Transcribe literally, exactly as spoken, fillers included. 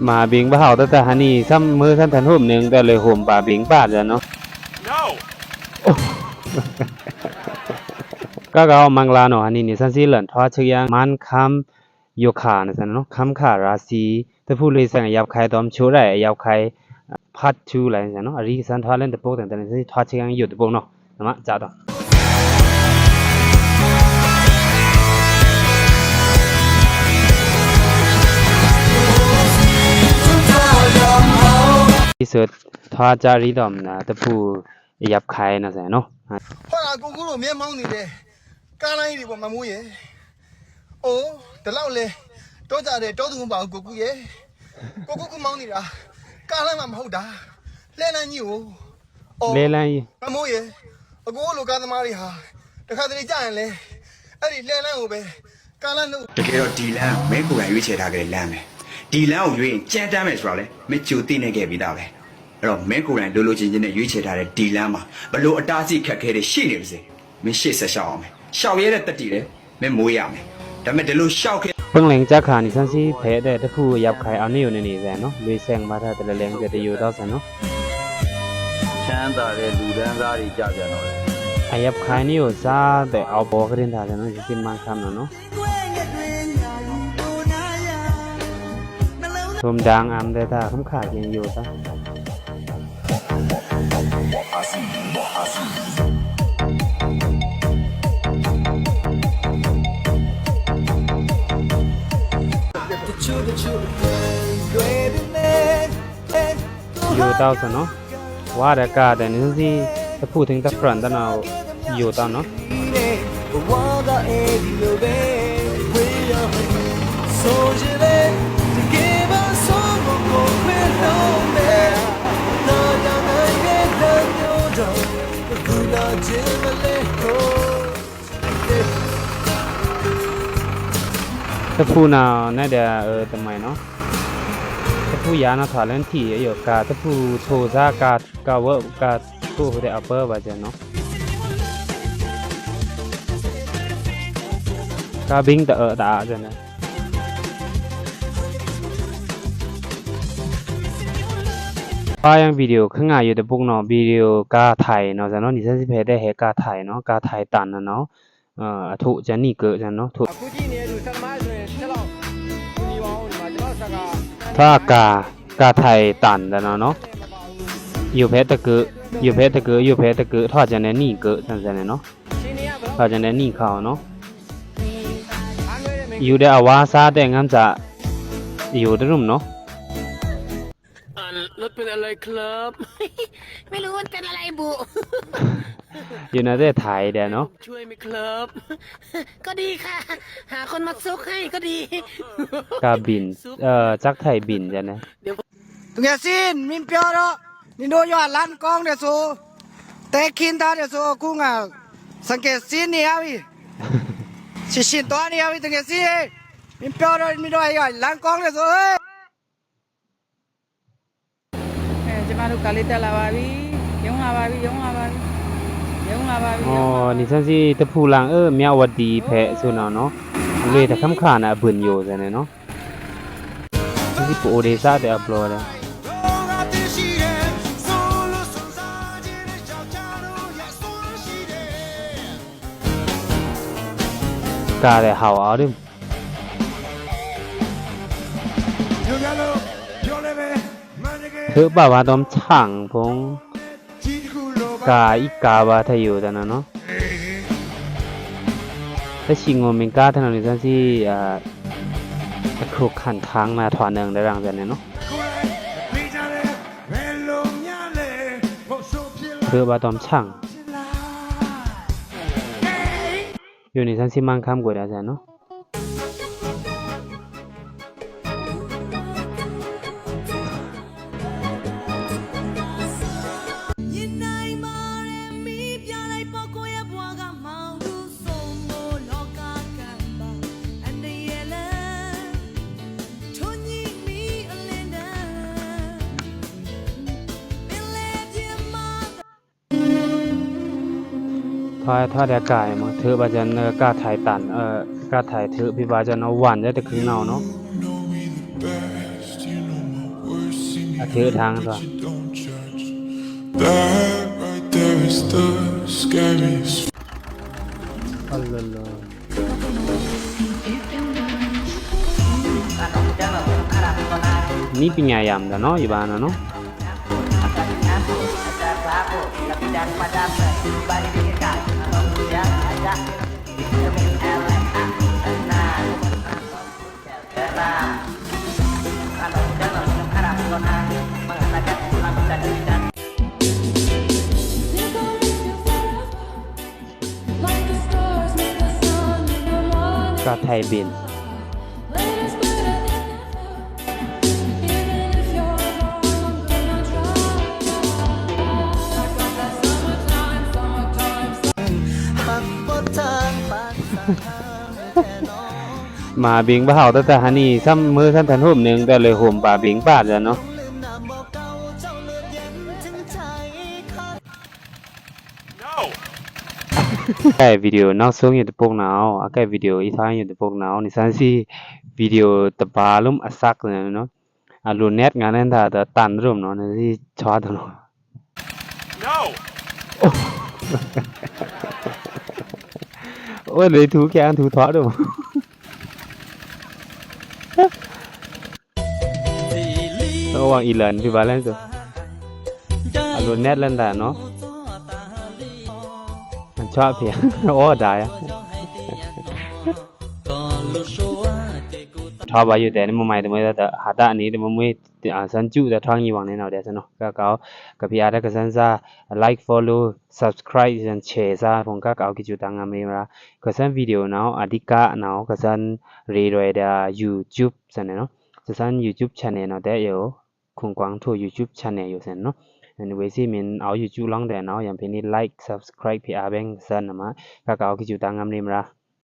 မဟာဗိံ္မာန် ဟဝ်တတဟန်နီ သမ်မွေးသမ်တန်ဟူမ်နွောင် တလဲဟူမ်ဗာဗိံမာန် ဇာတ်နော်။ ကကမင်္ဂလာနော် ဟန်နီနေသန်စီလန်ထွားချစ်ယန် မန်ခမ်ယိုခါ နော် ဇာတ်နော် ခမ်ခါရာစီ တဖူလွေဆန်အယပ်ခိုင် တော်မချိုးရ အယပ်ခိုင် part two လိုက် ဇာတ်နော် အရီသန်ထွားလန်တပုတ် တန်တန်စီထွားချစ်ယန်ယိုတပုတ်နော် နမကြားတော့ ဒီဆိုထွားကြရီတော့မနာတဖူရပ်ခိုင်းနော် ဇာတ်နော် ဟုတ်လား ကိုကူတို့ မျက်မှောက်နေတယ် ကားလမ်းကြီးတွေပေါ်မှာမိုးရယ် အိုး ဒီလောက်လဲ တောကြတယ် တောသူမပါဘူး ကိုကူရဲ့ ကိုကူကမောင်းနေတာ ကားလမ်းမှာမဟုတ်တာ လှည်းလမ်းကြီးကို လဲလမ်းကြီး မမိုးရယ် အကိုလိုကားသမားတွေဟာ တခါတလေကြာရင်လဲ အဲ့ဒီလှည်းလမ်းကိုပဲ ကားလမ်းလို့ တကယ်တော့ဒီလမ်းက မင်းကိုယ်တိုင်ရွေးချယ်ထားခဲ့တဲ့လမ်းပဲ။ ဒီလမ်းကိုရွေးရင် ကြမ်းတမ်းမယ်ဆိုတာလည်း မင်းကြိုသိနေခဲ့ပြီးသားပဲ။ အဲ့တော့မင်းကိုယ်တိုင်လိုလိုချင်ချင်နဲ့ရွေးချယ်ထားတဲ့ဒီလမ်းမှာ ဘယ်လိုအတားအဆီးအခက်အခဲတွေရှိနေပါစေ မင်းရှေ့ဆက်လျှောက်အောင်ပဲ။ လျှောက်ရဲတဲ့သတ္တိလည်း မင်းမွေးရမယ်။ ဒါပေမဲ့ဒီလိုလျှောက်ခဲ့ ပင်းလင်ကြခါနီသန်စီဖဲတဲ့တဖူရပ်ခိုင်း အနီယိုနေနေ ဇာတ်နော် လွေဆန်မထားတလဲလဲင်တဲ့တယိုတော့ ဇာတ်နော် ချမ်းသာတဲ့လူတန်းစားတွေကြပြန်တော့တယ် အရပ်ခိုင်းနီယိုစားတဲ့အောက်ပေါ်ကရင်သား ဇာတ်နော် စီမန်ခမ်နော်နော် ထုမ်ဒင်အမ်ဒဲတာ ခမ်ခါကင်ယိုတာ ယိုတောက်စနော် ဝါဒကားတဲ့နီသန်စီ တဖူထင်းတဖရန်တနော် ယိုတောက်နော် တဖူနဝ်နဲဒဲး အဵု တမုဲင်နော် တဖူယၤနထွားလၢထံယို ကားတဖူထိုးစား ကားဝဲ ကားထိုးဟူးဒဲး အပႃးဘၣ်စၢၤနော် ကားဘိန်းတအဵုတအါစၢၤနဲ ပႃးယင်းဗီဒီယို ခငါယိုတပုတ်နော် ဗီဒီယိုကားထိုင်နော် စၢၤနော် နီသန်စီဖဲဒဲးဟဲကားထိုင်နော် ကားထိုင်တန်နော် အထုးစၢၤနီကု စၢၤနော် ထုး ထွားကား ကားထိုင်တန်နော်နော် ယိုဖဲတကု ယိုဖဲတကု ယိုဖဲတကု ထွားစၢၤနဲနီကု စၢၤစၢၤနဲနော် ထွားစၢၤနဲနီခါနော် ယိုဒဲးအဝါစားတဲ့ ငမ်းစာ ယိုတရုမ်နော် อ่านรถเป็นอะไรครับ ไม่รู้มันเป็นอะไรบุ ယိုနဲဒဲးထိုင်ဒဲးနော် ช่วยไหมครับ ก็ดีค่ะ หาคนมาซุกให้ก็ดี ကားဘိန်း အဵု စက်ထိုင်ဘိန်းစၢၤနဲ သူငယ်ချင်း မင်းပြောတော့ နင်တို့ရွာလမ်းကောင်းတယ်ဆို တဲခင်းထားတယ်ဆို အခုငါ ဆိုင်ကယ်စီးနေရပြီ။ ရှင်းရှင်းသွားနေရပြီ သူငယ်ချင်းရေ မင်းပြောတော့ မင်းတို့ရွာလမ်းကောင်းတယ်ဆို ဟေ့။ အဲ ကျမတို့ကားလေးတက်လာပါပြီ။ ရုံးလာပါပြီ ရုံးလာပါပြီ။ ရုံးလာပါပြီ။ အို ရုံးလာပါပြီ။ နီသန်စီတဖူလင် အဵု မြဝတီဖဲဆိုနော်နော် လွေတခမ်းခါနအဘိုင်ယိုစၢၤနဲနော် စီပအိုဒေသ အပျော်ဒဲး ကားဒဲးဟဝ်အီၤဒုး ထုးဘၣ်ဘၣ် တော်မဆန့် ဖုန်း ကား အီကားဘၣ် ထယူတနော်နော် တဆံငိုမင်ကားထနော် နီသန်စီ အ အခုခန့် ခန့်နထွားနုဲင်ဒဲးရန်စၢၤနဲနော် ထုးဘၣ် တော်မဆန့် ယိုနီသန်စီမန်ခမ်းကွဲးဒၣ်စၢၤနော် ထွားထွားဒဲးကားမ့ၢ် ထုးဘၣ်စၢၤ ကားထိုင်တန် အဵု ကားထိုင်ထုး ဖိဘၣ်စၢၤနော် ဝၢၼ်ဒဲးတခုနော်နော် အဖေးထန်းသွား That right there is the scariest. အလလ။ နည်းပညာရမှာနော် ယဘါနော်နော်။ ကထိုင်ဘိန်း မဟာဗျိန်းဗဟောက်တတ်ဟန်နီ သမ်မွေးသန်ထန်ဟူမ်နှိုင် တလဲၤဟူမ်ဗာဗျိန်းဗာဒ်နော်။ ကဲ ဗီဒီယိုနောက်ဆုံးရုံတပုတ်နော် အကဲ ဗီဒီယိုအီႏသင်ရုံတပုတ်နော် နသန်စီ ဗီဒီယိုတဗာႏလွံၢ်အစက်နော် အလို net ငါနဲတၢ်တန်ရုံနော် နစီချွတ်နော်။ အိုး လေထူးကဲအန်ထူးထွားတော့ ဝေါင်အီလန် ဗီဗာလန်ဆို အလို net လန်ဒါနော် ချွတ်ဖေး အိုးဒါယါ ထွားဗာယိုတဲ နမွေးမွေးတမွေးတဟဒါအနီတမွေးမွေး အသန်စုတထွားညီဝေါင်နဲနော် ဒဲးသနော် ကဲ ကဵုကဖျါအါတကသန်စာ like follow subscribe သန် share စာ ဖုံကဵုကဖျါအါ ကီုကဖျါအါ ကသန်ဗီဒီယိုနော် အဓိကနော် ကသန်ရေရွယ်ဒါ YouTube သန်နဲနော် ကသန် YouTube channel နော် ဒဲးယို ခုန်ကွင်းထိုး YouTube channel ယိုသန်နော် anyway စီမင်းအဝ် YouTube လောင်းဒဲးနော် ယံဖေးနီ like subscribe ဖေးအါဘဲင်းသန်နမ ကဵုကဖျါအါ ကီုကဖျါအါ ကီုကဖျါအါ